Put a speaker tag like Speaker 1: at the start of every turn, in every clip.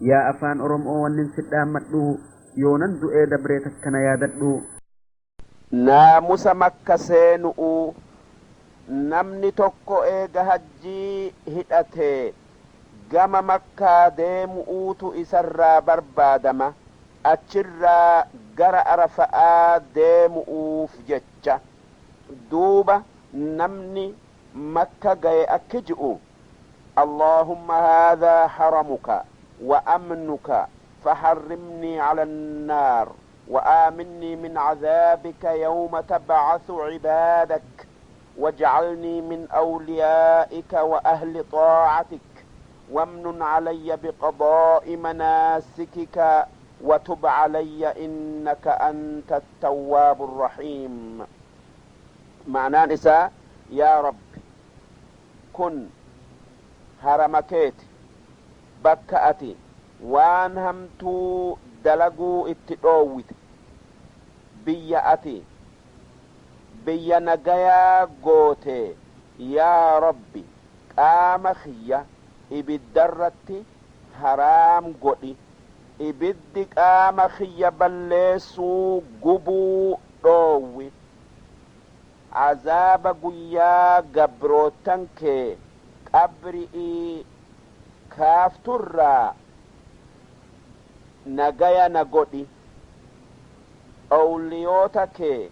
Speaker 1: Yaa afaan Oromoo wannin sidhaammadhu yoonan du'ee dabree takkana yaadadhu.
Speaker 2: Naamusa Makka seenu'uu. Namni tokko eega hajjii hidhatee gama Makkaa deemu'uutu isarraa barbaadama, achirraa gara Arafa'aa deemu'uuf jecha. Duuba namni Makka gaye akki ji'u: Allaahumma haadhaa haramuka wa amnuka faharrimnii ala annaar wa aaminnii min cadaabika yawma tabcasu cibaadak wajcalnii min awliyaa'ika wa ahli xaacatik wamnun calayya biqadaa'i manaasikika wa tub calayya innaka anta attawwaabu arrahiim. Ma'naan isaa, Yaa Rabbi, kun harama keeti, bakka ati waan hamtuu dalaguu itti dhoowwite, biyya ati biyya nagayaa goote. Yaa Rabbi, qaama kiyya ibiddarratti haraam godhi, ibiddi qaama kiyya balleessuu, gubuu dhoowwi, azaaba guyyaa gabroottan kee qabri'ii kaafturraa nagaya na godhi, owliyoota kee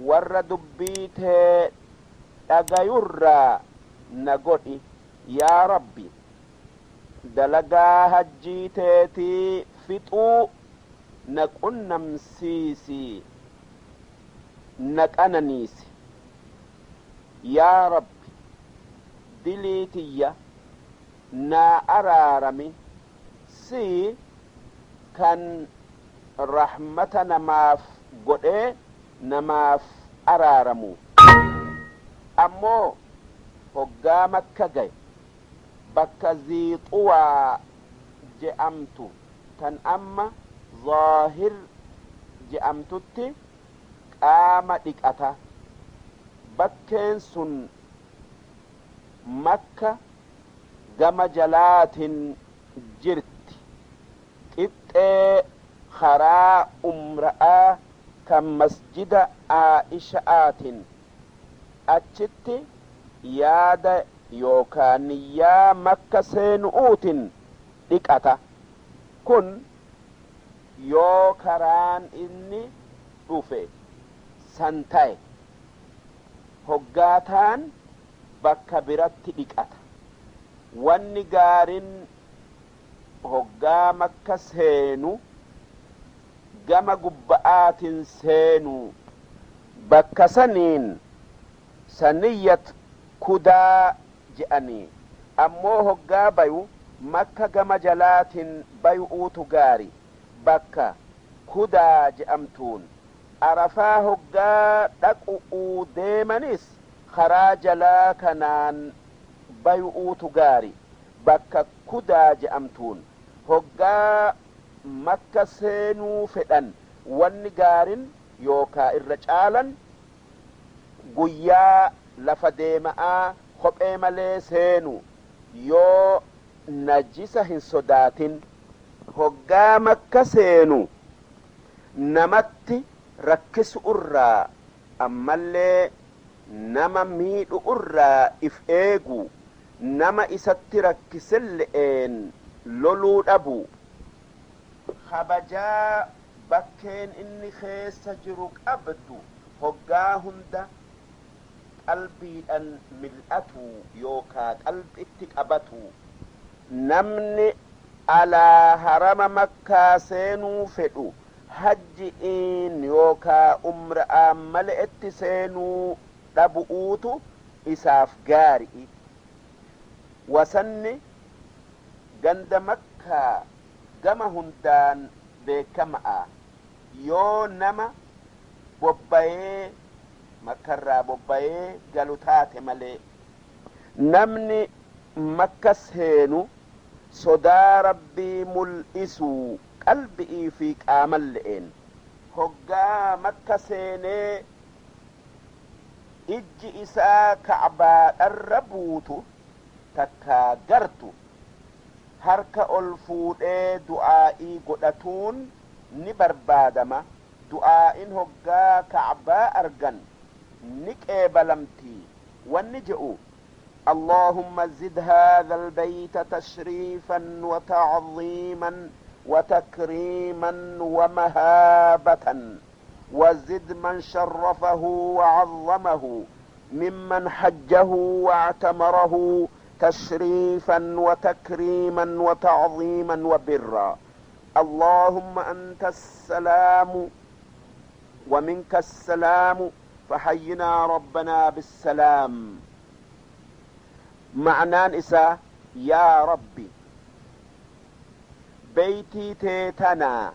Speaker 2: warra dubbii tee dhagayurraa na godhi. Yaa Rabbi, dalagaa hajjii teetii fixuu na qunnamsiisi, na qananiisi. Yaa Rabbi, dilii tiyya naa araarami, si kan rahmata namaaf godhee namaaf araaramu. Ammoo hoggaa Makka gaye, bakka Ziixuwaa je'amtu tan amma Zaahir je'amtutti qaama dhiqata. Bakkeen sun Makka gama jalaatin jirti, qixxee karaa umra'aa kan masjida Aa'isha'aatin. Achitti yaada yookaa niyyaa Makka seenu'uutin dhiqata. Kun yoo karaan inni dhufe san taye. Hoggaa taan bakka biratti dhiqata. Wanni gaarin hoggaa Makka seenu gama gubba'aatin seenuu. Bakka saniin Saniyyat Kudaa je'anii. Ammoo hoggaa bayu Makka gama jalaatin bayu'uutu gaari, bakka Kudaa je'amtuun. Arafaa hoggaa dhaqu'uu deemanis karaa jalaa kanaan bayu'uutu gaari, bakka Kudaa je'amtuun. Hoggaa Makka seenuu fedhan wanni gaarin yookaa irra caalan guyyaa lafa deema'aa kophee malee seenu, yoo najisa hin sodaatin. Hoggaa Makka seenu namatti rakkisu'urraa, ammallee nama miidhu'urraa if eeguu, nama isatti rakkiselle'een loluu dhabuu. Kabajaa bakkeen inni keessa jiru qabdu hoggaa hunda qalbiidhan mil'atuu yookaa qalb'itti qabatuu. Namni alaa harama Makkaa seenuu fedhu hajji'iin yookaa umra'aan male'etti seenuu dhabu'uutu isaaf gaari'i. Wasanni ganda Makkaa gama hundaan beekkama'a. Yoo nama bobbayee, Makkarraa bobbayee galu taate malee. Namni Makka seenu sodaa Rabbii mul'isuu qalbi'iifii qaamalle'een. Hoggaa Makka seenee ijji isaa ka'baadharra buutu takkaa gartu, Harka ol fuudhee du'aa'ii godhatuun ni barbaadama. Du'aa'in hoggaa Ka'baa argan ni qeebalamti. Wanni je'u: اللهم زد هذا البيت تشريفا وتعظيما وتكريما ومهابة، وزد من شرفه وعظمه ممن حجه واعتمره تشريفا وتكريما وتعظيما وبرا. اللهم أنت السلام ومنك السلام، فحينا ربنا بالسلام. Ma'naan isaa: yaa Rabbi, beeytii tee tanaa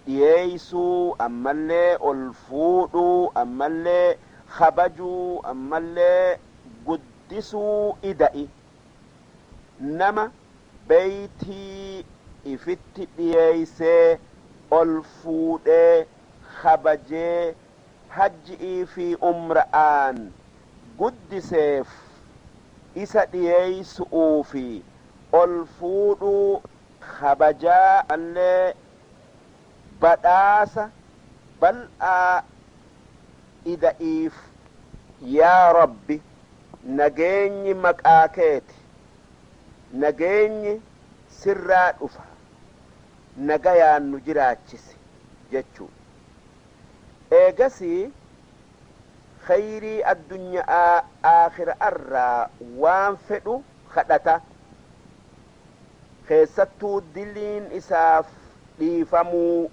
Speaker 2: dhiyeeysuu, ammallee ol fuudhuu, ammallee kabajuu, ammallee guddisuu ida'i. Nama beeytii ifitti dhiyeeysee, ol fuudhee, kabajee, hajji'ii fi umra'aan guddiseef, isa dhiyeeysu'uu fi ol fuudhuu, kabajaa, ammallee badhaasa bal'aa ida'iif. Yaa Rabbi, nageenyi maqaa keeti, nageenyi sirraa dhufa, nagayaan nu jiraachise jechuu. Eegasii khayrii addunyaa aakhira'arraa waan fedhu kadhata, keessattuu diliin isaaf dhiifamuu,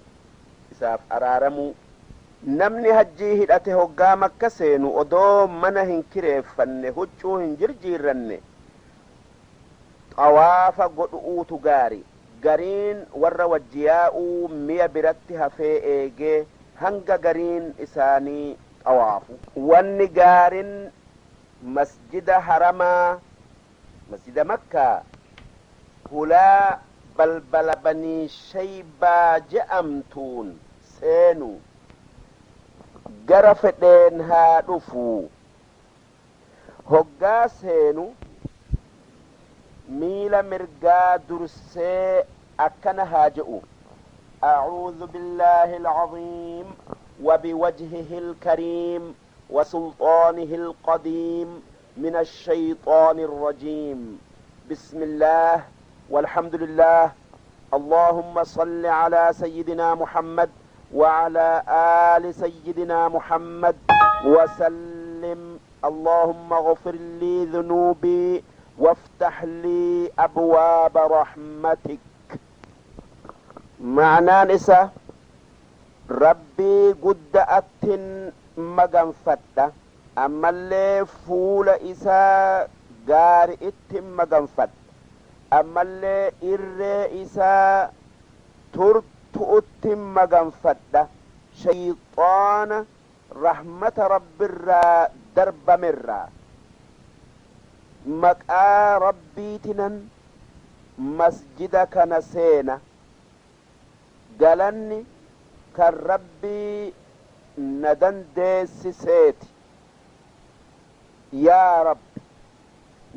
Speaker 2: isaaf araaramuu. Namni hajjii hidhate hoggaa Makka seenu odoo mana hin kireeffanne, huccuu hin jirjiirranne, xawaafa godhu'uutu gaari. Gariin warra wajji yaa'uu mi'a biratti hafee eegee hanga gariin isaanii xawaafu. Wanni gaarin Masjida Haramaa, Masjida Makkaa, hulaa balbala Banii Shaybaa je'amtuun seenu. Gara fedheen haa dhufuu, hoggaa seenu miila mirgaa dursee akkana haa je'u: أعوذ بالله العظيم وبوجهه الكريم وسلطانه القديم من الشيطان الرجيم. بسم الله والحمد لله. اللهم صل على سيدنا محمد وعلى آل سيدنا محمد وسلم. اللهم اغفر لي ذنوبي وافتح لي أبواب رحمتك. Ma'naan isa: Rabbii gudda'attin maganfadha, ammallee fuula isaa gaari'ittin maganfadha, ammallee irree isaa turtu'uttin maganfadha, shayxaana rahmata Rabbirraa darbamerraa. Maqaa Rabbiitinan masjida kana seena. Galanni kan Rabbii na dandeessiseeti. Yaa Rabbi,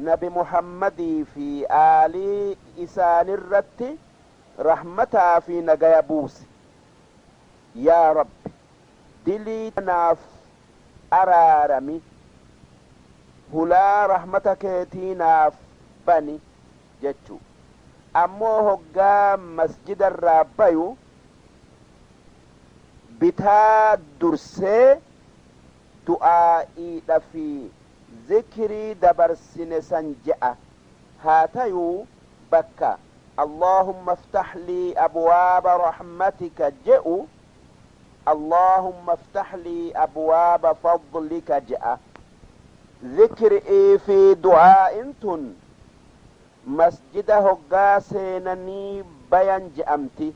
Speaker 2: Nabi Muhammadii fi aalii isaanirratti rahmataa fi nagaya buusi. Yaa Rabbi, dilii naaf araarami, hulaa rahmata keetii naaf bani jechuu. Ammoo hoggaa masjidarraa bayu bitaa dursee du'aa'iidha fi zikrii dabarsine san je'a. Haa tayuu bakka "اللهم افتح لي أبواب رحمتك" je'u, "اللهم افتح لي أبواب فضلك" je'a. Zikri'ii fi du'aa'in tun masjida hoggaa seenanii bayan je'amti.